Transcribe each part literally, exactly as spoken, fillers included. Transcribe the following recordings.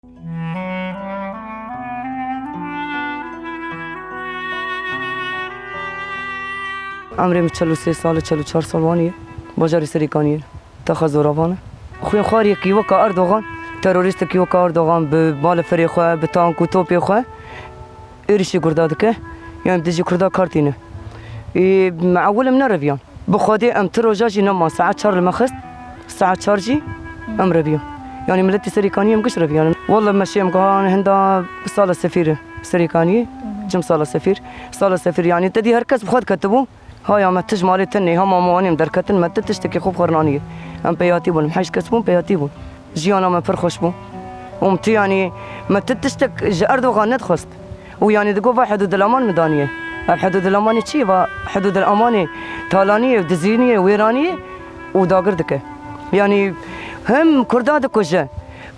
Emrê min çel û sê sal e, çel û çar sal wan e. Bajarê Serêkaniyê. Texa zoravan e. Xwînxwariyekî weka Erdogan, terorîstekî weka Erdogan bi balefirê xwe, bi tank û topê xwe êrişî Kurda dike. Yanî bi dijî Kurda kar tîne. Ê, me ewil em nereviyan. Bi Xwedê em ti roja jî nema. Saet çar li me xist. Saet çar jî em reviyan. Yanî miletî Serêkaniyê em giş reviyan. Walla me şê em guhan hinda sala sefîr e. Serêkaniyê. Çim sala sefîr. Sala sefîr yanî te dî her kes bi xwe diketibû. Haya me tij malê tenê, hema me anî em derketin, me ti tiştekî xwe bi xwe re nanî. Em peyatî bûn, em heşt kes bûn, peyatî bûn. Jiyana me pir xweş bû. Û em ti yanî me ti tiştek ji Erdogan nedixwest. Û yanî digot va hudûdil aman min daniye. Ev hudûdil amanê çi ye? Va hudûdil amanê talaniyê, dizîniyê, wêraniyê û dagir dike. Yanî hem Kurda dikuje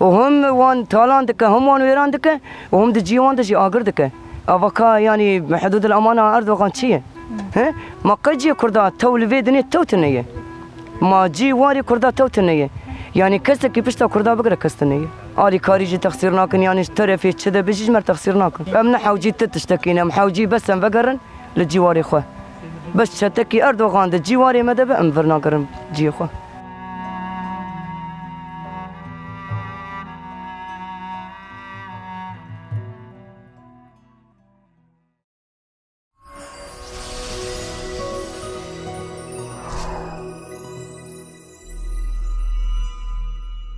û hem wan talan dike, hem wan wêran dike û hem di cî wan de jî agir dike. Ava ka yanî hudûdil amana Erdogan çi ye? He? Ma qey cihê Kurda tew li vê dinê tew tune ye? Ma cî warê Kurda tew tune ye? Yanî kesekî pişta Kurda bigire kes tune ye. Alîkarî jî texsîr nakin, yanî ji terefê çi de bijî ji me re texsîr nakin. Em ne hewcî ti tiştekî ne, em hewcî bes em vegerin li cî warê xwe. Bes çetekî Erdogan di cî warê me de be, em vir nagerin ciyê xwe.